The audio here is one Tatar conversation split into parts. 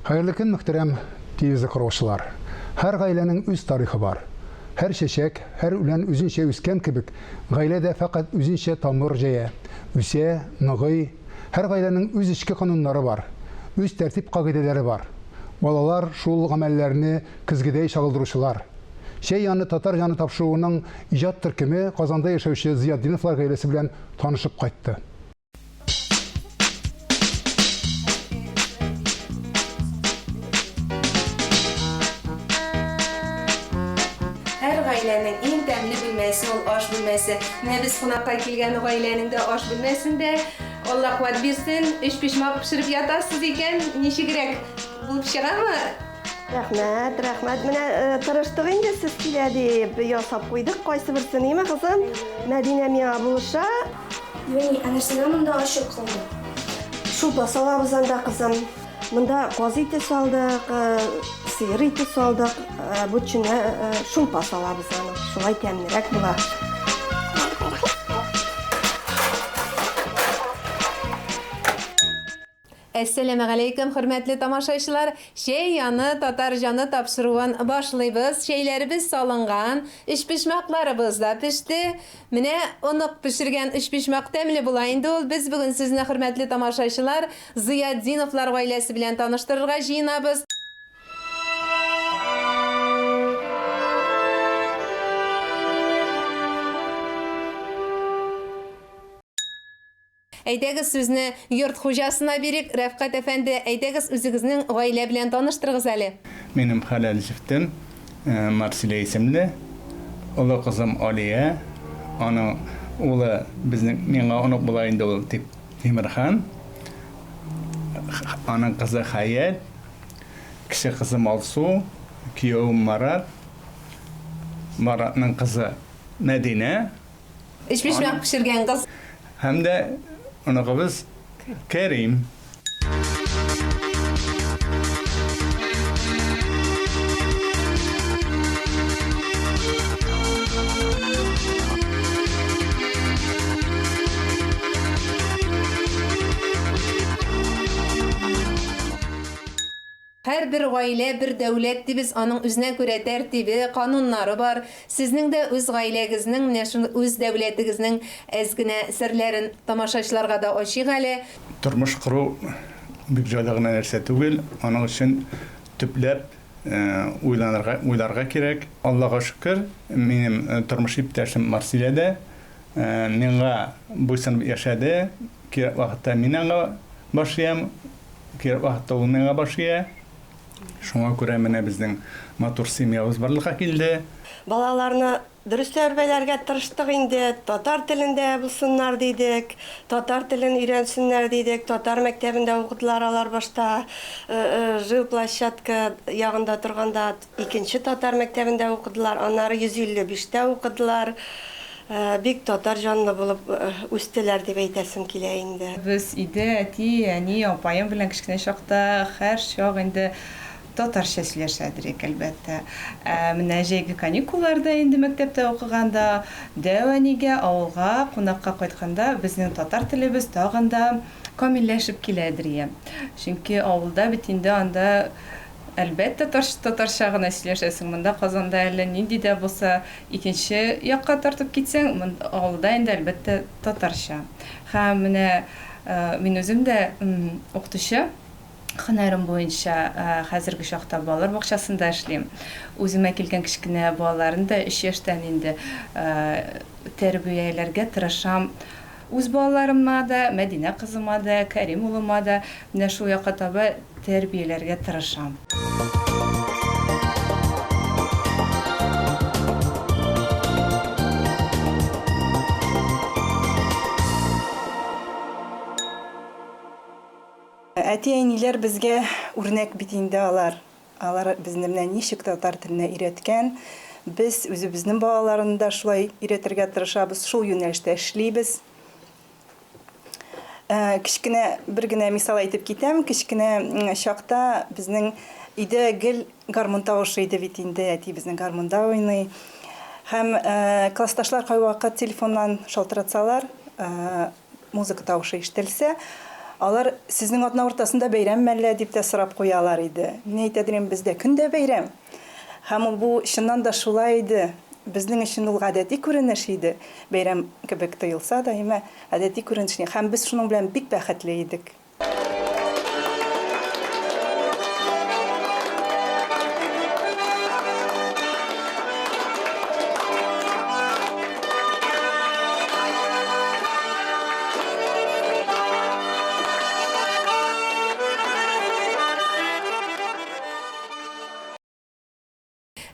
Хәерле көн, мөхтәрәм телевизор караучылар! Һәр гаиләнең үз тарихы бар. Һәр чәчәк, һәр үлән үзенчә үскән кебек, гаилә дә фәкать үзенчә тамыр җәя, үсә, ныгый. Һәр гаиләнең үз эчке кануннары бар, үз тәртип-кагыйдәләре бар. Балалар, шул гамәлләрне көзгедәй чагылдыручылар. Чәй яны татар җаны тапшыруының иҗат төркеме Казанда яшәүче Зыятдиновлар гаиләсе белән танышып кайтты. Һәр гаиләнең иң тәмле бүлмәсе ул аш бүлмәсе. Менә без кунакка килгән гаиләнең дә аш бүлмәсендә Алла куәт бирсен, өчпочмак пешереп ятасыз икән, ничегрәк булып чыгамы? Рәхмәт, рәхмәт. Менә э, тырыштык инде сез килә дип ясап куйдык кайсы берсен, име кызым? Мәдинә миңа булыша. Юни, ә нәрсәгә монда ачык калды? Шулпа салабыз анда, кызым. Монда каз ите салдык, э, сыер ите салдык. Э, бу төшенә э, шулпа салабыз аны. Шулай тәмлерәк була. Әссәламегаләйкем, хөрмәтле тамашачылар! Чәй яны, татар җаны тапшыруын башлыйбыз. Чәйләребез салынган, өчпочмакларыбыз да пеште. Менә онык пешергән өчпочмак тәмле була инде ул. Без бүген сезне, хөрмәтле тамашачылар, Зыятдиновлар гаиләсе белән таныштырырга җыенабыз. Әйдәгез сүзне йорт хуҗасына бирик. Рәфкать әфәнде, әйдәгез үзегезнең гаилә белән таныштырыгыз әле. Минем хәләл җефтем Марсилә исемле, олы кызым Алия, аның улы безнең, миңа онык була инде ул, дип, Тимерхан, аның кызы Хәят, кече кызым Алсу, киявем Марат, Маратның кызы Мәдинә. Өчпочмак пешергән кыз. Һәм дә оныгыбыз Кәрим. Һәрбер гаилә, бер дәүләт дибез, аның үзенә күрә тәртибе, кануннары бар. Сезнең дә үз гаиләгезнең, менә шундый үз дәүләтегезнең әз генә серләрен тамашачыларга да ачыйк әле. Тормыш кору бик җайлы гына нәрсә түгел, аның өчен төпләп уйланырга, уйларга кирәк. Аллага шөкер, минем тормыш иптәшем Марсилә дә миңа буйсынып яшәде. Кирәк вакытта мин аңа баш иям, Кирәк вакытта ул миңа баш ия. Шуңа күрә менә безнең матур семьябыз барлыкка килде. Балаларны дөрес тәрбияләргә тырыштык инде, татар телендә булсыннар дидек, татар телен өйрәнсеннәр дидек, татар мәктәбендә укыдылар алар башта, жилплощадка ягында торганда Икенче татар мәктәбендә укыдылар, аннары 155 тә укыдылар. Бик татар җанлы булып үстеләр дип әйтәсем килә инде. Без өйдә әти, әни, апаем белән кечкенә чакта һәрчак инде татарча сөйләшә идек, әлбәттә. Ә менә җәйге каникулларда инде мәктәптә укыганда, дәү әнигә, авылга кунакка кайтканда безнең татар телебез тагын да камилләшеп киләдер ие. Чөнки авылда бит инде анда Әлбәттә, татарча гына сөйләшәсең. Монда Казанда әле нинди дә булса икенче якка тартып китсәң, авылда инде, әлбәттә, татарча. Һәм менә мин үзем дә укытучы һөнәрем буенча хәзерге чакта балалар бакчасында эшлим. Үземә килгән кечкенә балаларны да өч яшьтән инде тәрбияләргә тырышам. Үз балаларыма да, Мәдинә кызыма да, Кәрим улыма да менә шул якка таба тәрбияләргә тырышам. Әти-әниләр безгә үрнәк бит инде алар. Алар безне менә ничек татар теленә өйрәткән, без үзебезнең балаларны да шулай өйрәтергә тырышабыз, шул юнәлештә эшлибез. Кечкенә бер генә мисал әйтеп китәм. Кечкенә чакта безнең өйдә гел гармун тавышы иде бит инде, әти безнең гармунда уйный. Һәм классташлар кайвакыт телефоннан шалтыратсалар, музыка тавышы ишетелсә, Алар, Сезнең атна уртасында бәйрәмме әллә? дип тә сорап куялар иде. Мин әйтә идем, Бездә көн дә бәйрәм. Һәм ул бу чыннан да шулай иде. Безнең өчен ул гадәти күренеш иде. Бәйрәм кебек тоелса да, әмма гадәти күренеш. Һәм без шуның белән бик бәхетле идек.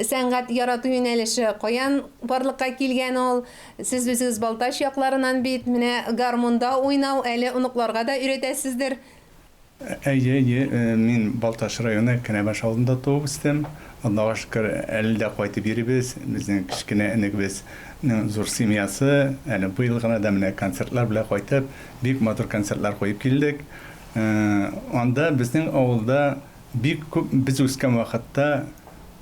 Сәнгать ярату юнәлеше каян барлыкка килгән ул? Сез үзегез Балтач якларыннан бит, менә гармунда уйнау әле оныкларга да өйрәтәсездер. Әйе, әйе, мин Балтач районы Кенәбаш авылында туып үстем. Аллага шөкер, әле дә кайтып йөрибез. Безнең кечкенә энегебезнең зур семьясы. Әле быел гына да менә концертлар белән кайтып, бик матур концертлар куеп килдек. Анда безнең авылда бик күп, без үскән вакытта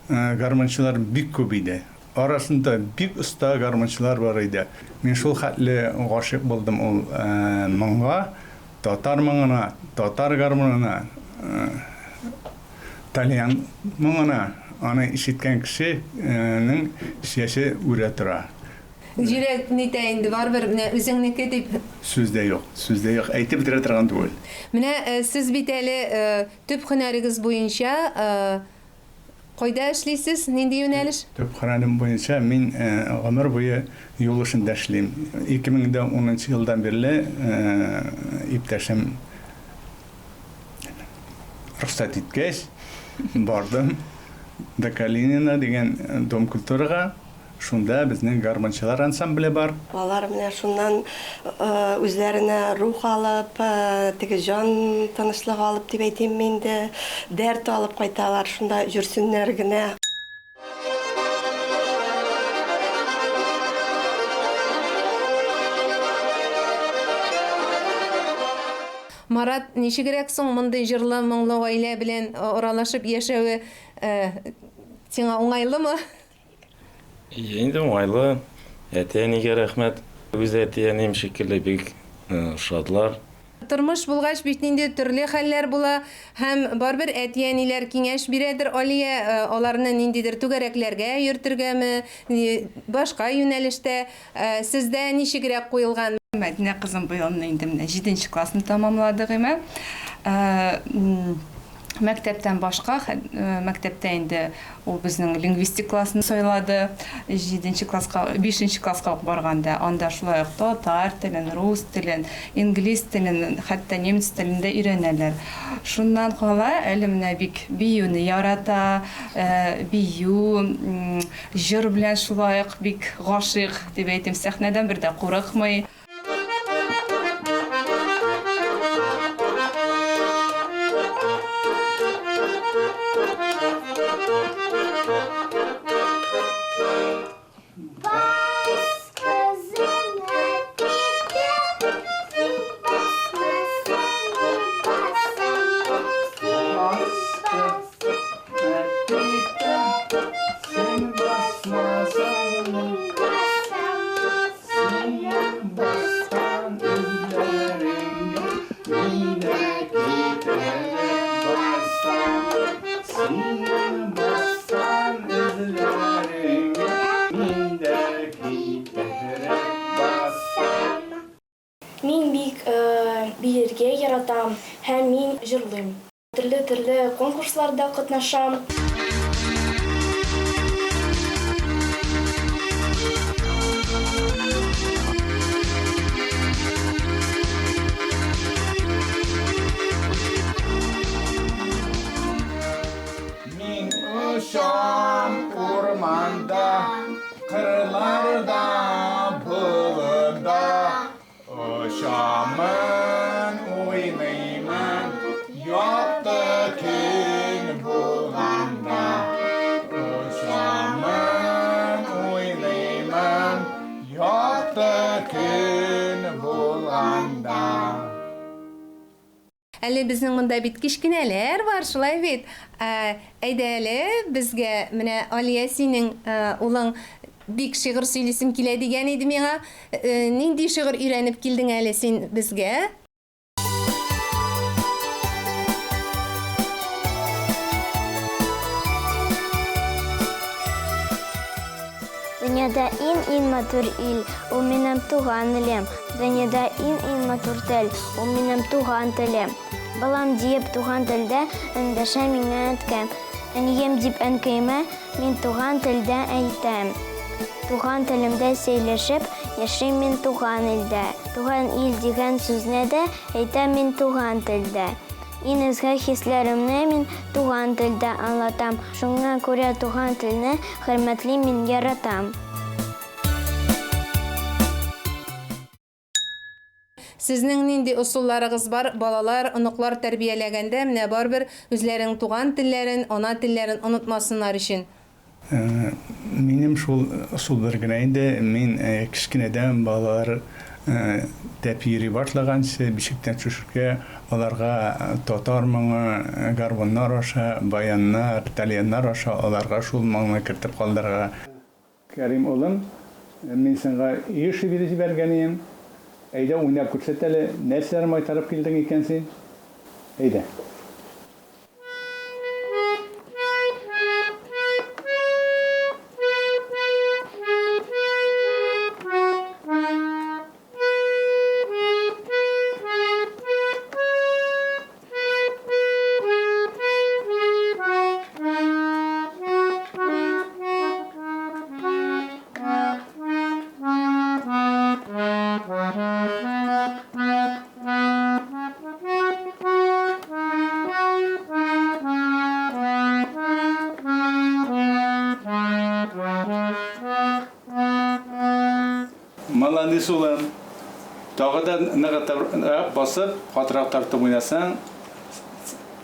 гармунчылар бик күп иде. Арасында бик оста гармунчылар бар иде. Мин шул хәтле гашыйк булдым ул моңга, татар моңына, татар гармунына, тальян моңына. Аны ишеткән кешенең чәче үрә тора. Йөрәк нитә инде, барыбер менә үзеңнеке дип. Сүз дә юк, сүз дә юк, әйтеп бетерә торган түгел. Менә сез бит әле төп һөнәрегез буенча Кайда эшлисез? Нинди юнәлеш? Төп һөнәрем буенча мин гомер буе юл эшендә эшлим. 2010 елдан бирле иптәшем рөхсәт иткәч, бардым До Калинина дигән дом культурага. Шунда безнең гармунчылар ансамбле бар. Алар менә шуннан үзләренә рух алып, теге җан тынычлыгы алып дип әйтимме инде, дәрт алып кайталар, шунда йөрсеннәр генә. Марат, ничегрәк соң мондый җырлы, моңлы гаилә белән аралашып яшәве сиңа уңайлымы? Ие, инде уңайлы. Әти-әнигә рәхмәт. Үз әти-әнием шикелле бик ошадылар. Тормыш булгач бит инде төрле хәлләр була һәм барыбер әти-әниләр киңәш бирәдер, Алия, аларны ниндидер түгәрәкләргә йөртергәме, башка юнәлештә. Сездә ничегрәк куелган? Мәдинә кызым быел инде менә җиденче классны тәмамлады гыймә. Мәктәптән башка, мәктәптә инде ул безнең лингвистик классны сайлады. Җиденче класска, бишенче класска ук барганда, анда шулай ук татар телен, рус телен, инглиз телен, хәтта немец телен дә өйрәнәләр. Шуннан кала әле менә бик биюне ярата, бию, җыр белән шулай ук бик гашыйк дип әйтим, сәхнәдән бер дә курыкмый. Мин бик биергә яратам һәм мин җырлыйм. Төрле-төрле конкурсларда катнашам. Мин очам урманда, кырларда, болында. Очамын, уйныймын, якты көн булганда. Очамын, уйныймын, якты көн булганда. Әле безнең монда бит кечкенәләр бар, шулай бит? Әйдә әле безгә, менә Алия синең улың бик шигырь сөйлисем килә дигән иде миңа. Нинди шигырь өйрәнеп килдең әле син безгә? Дөньяда иң-иң матур ил, ул минем туган илем. Дөньяда иң-иң матур тел, ул минем туган телем. Балам диеп туган телдә эндәшә миңа әткәм. Әнием дип әнкәемә мин туган телдә әйтәм. Туган телемдә сөйләшеп яшим мин туган илдә. Туган ил дигән сүзне дә әйтәм мин туган телдә. Иң изге хисләремне мин туган телдә аңлатам. Шуңа күрә туган телне хөрмәтлим мин, яратам. Сезнең нинди ысулларыгыз бар, балалар, оныклар тәрбияләгәндә, менә барыбер үзләренең туган телләрен, ана телләрен онытмасыннар өчен? Минем шул ысул бер генә инде, мин кечкенәдән балалар тәпи йөри башлаганчы, бишектән төшергә, аларга татар моңы, гармуннар аша, баяннар, тальяннар аша аларга шул моңны кертеп калдырырга. Кәрим улым, мин сиңа еш видео җибәргән ием. Әйдә, уйнап күрсәт әле, нәрсәләр майтарып килдең икән син? Әйдә. Маладис, улым. Тагы да ныгытыбрак басып, катырак тартып уйнасаң,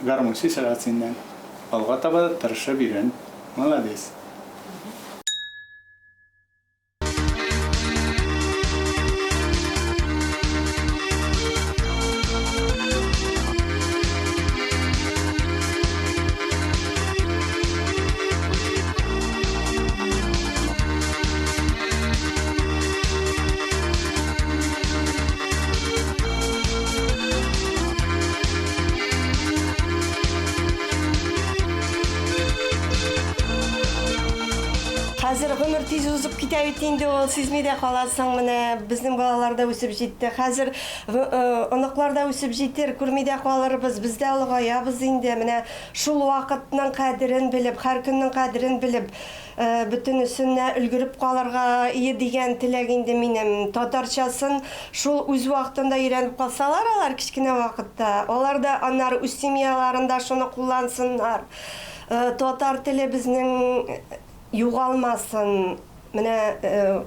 гармунчы чыгар синнән. Алга таба да тырышып өйрән. Маладис. Хәзер гомер тиз узып китә бит инде ул, сизми дә каласың. Менә безнең балалар да үсеп җитте. Хәзер оныклар да үсеп җитер, күрми дә калырбыз. Без дә олыгаябыз инде. Менә шул вакытның кадерен белеп, һәр көннең кадерен белеп, Бөтенесенә өлгереп калырга ие дигән теләк инде минем. Татарчасын шул үз вакытында өйрәнеп калсалар алар кечкенә вакытта, алар да аннары үз семьяларында шуны куллансыннар. Татар теле безнең югалмасын. Менә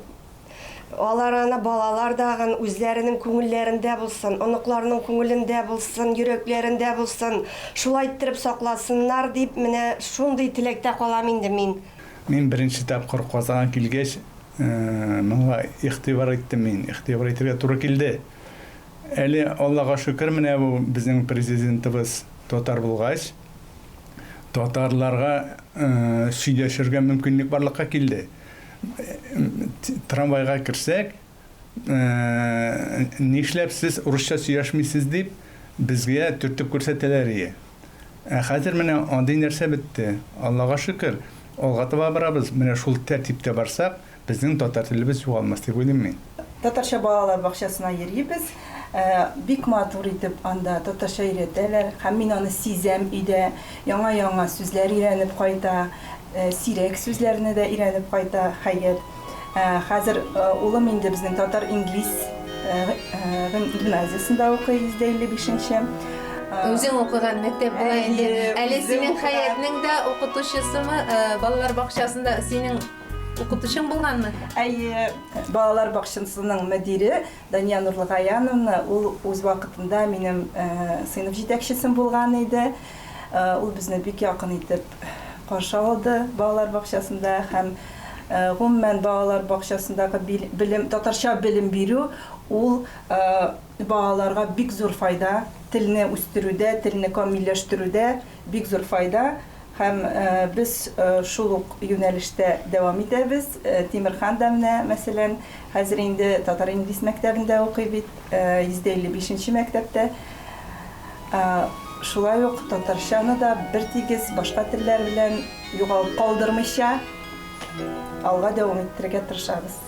Алар аны балалар дагын үзләренең күңелләрендә булсын, оныкларының күңелендә булсын, йөрәкләрендә булсын, шулай иттереп сакласыннар дип, менә шундый теләктә калам инде мин. Мин беренче тапкыр Казанга килгәч, моңа игътибар иттем мин, игътибар итәргә туры килде. Әле, Аллага шөкер, менә бу безнең президентыбыз татар булгач, татарларга сөйләшергә мөмкинлек барлыкка килде. Трамвайга керсәк, нишләп сез урысча сөйләшмисез дип, безгә төртеп күрсәтәләр ие. Ә хәзер менә андый нәрсә бетте. Аллага шөкер, алга таба барабыз. Менә шул тәртиптә барсак, безнең татар телебез югалмас дип уйлыйм мин. Татарча балалар бакчасына йөрибез. Бик матур итеп анда татарча өйрәтәләр һәм мин аны сизәм өйдә. Яңа-яңа сүзләр өйрәнеп кайта. Сирәк сүзләрне дә өйрәнеп кайта Хәят. Хәзер улым инде безнең татар-инглиз гимназиясендә укый, 155 нче. Үзең укыган мәктәп була инде. Әле синең Хәятнең дә укытучысымы, балалар бакчасында синең укытучың булганмы? Әйе, балалар бакчасының мөдире Дания Нурлыгаяновна, ул үз вакытында минем сыйныф җитәкчесем булган иде. Ул безне бик якын итеп каршы алды балалар бакчасында һәм гомумән балалар бакчасындагы белем, татарча белем бирү ул балаларга бик зур файда, телне үстерүдә, телне камилләштерүдә бик зур файда. Һәм без шул ук юнәлештә дәвам итәбез. Тимерхан да менә, мәсәлән, хәзер инде татар-инглиз мәктәбендә укый бит, 155 нче мәктәптә. Шулай ук татарчаны да бертигез башка телләр белән югалып калдырмыйча Алга дәвам иттерергә тырышабыз.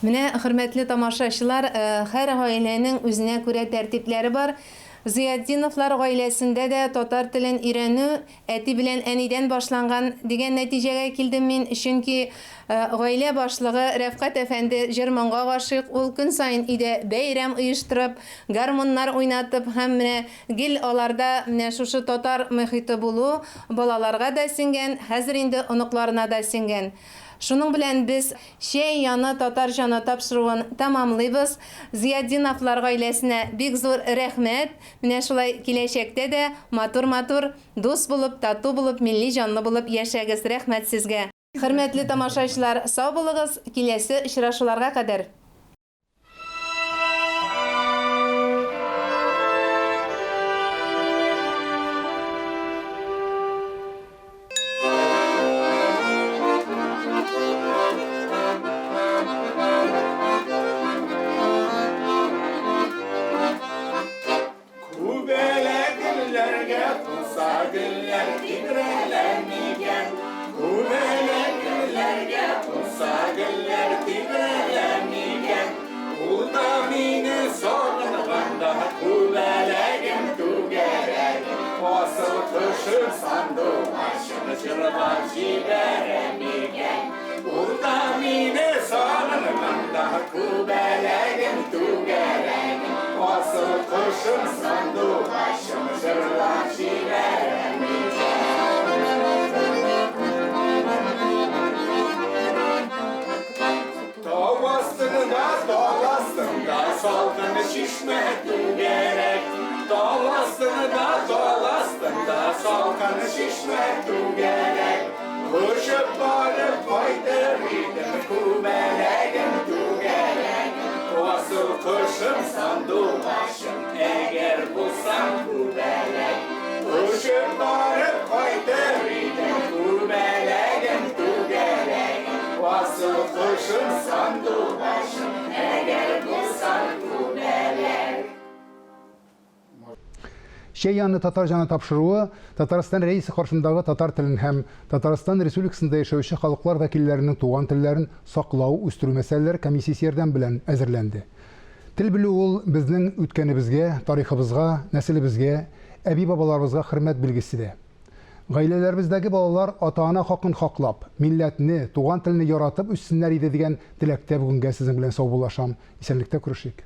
Менә, хөрмәтле тамашачылар, һәр гаиләнең үзенә күрә тәртипләре бар. Зыятдиновлар гаиләсендә дә татар телен өйрәнү әти белән әнидән башланган дигән нәтиҗәгә килдем мин, чөнки гаилә башлыгы Рәфкать әфәнде җыр-моңга гашыйк, ул көн саен өйдә бәйрәм оештырып, гармуннар уйнатып һәм менә Гел аларда менә шушы татар мохиты булу балаларга да сеңгән, хәзер инде оныкларына да сеңгән. Шуның белән без Чәй яны татар җаны тапшыруын тәмамлыйбыз. Зыятдиновлар гаиләсенә бик зур рәхмәт. Менә шулай киләчәктә дә матур-матур, дус булып, тату булып, милли җанлы булып яшәгез. Рәхмәт сезгә. Хөрмәтле тамашачылар, сау булыгыз, киләсе очрашуларга кадәр! Күбәләк гөлләргә кунса гөлләр тибрәлә микән? Күбәләк гөлләргә кунса гөлләр тибрәлә микән? Ул да мине сагынганда күбәләгем түгәрәгем, асыл кошым сандугачым җырлап җибәрә микән? Ул да мине сагынганда күбәләгем түгәрәгем, асыл кошым сандугачым җырлап җибәрә микән? Тау астында, тал астында салкын чишмә түгәрәк. Тау астында, тал астында салкын чишмә түгәрәк. Очып барып кайтыр идем, күбәләгем түгәрәк. Асыл кошым, сандугачым, әгәр булсам күбәләк. Очып барып кайтыр идем, күбәләгем түгәрәк. Асыл кошым, сандугачым, әгәр булсам күбәләк. Чәй яны татар җаны тапшыруы Татарстан Рәисе каршындагы татар телен һәм Татарстан Республикасында яшәүче халыклар вәкилләренең туган телләрен саклау, үстерү мәсьәләләре комиссиясе ярдәме белән әзерләнде. Тел белү ул безнең үткәнебезгә, тарихыбызга, нәселебезгә, әби-бабаларыбызга хөрмәт билгесе дә. Гаиләләребездәге балалар ата-ана хакын хаклап, милләтне, туган телне яратып үссеннәр иде дигән теләктә бүгенгә сезнең белән саубуллашам. Исәнлектә күрешик.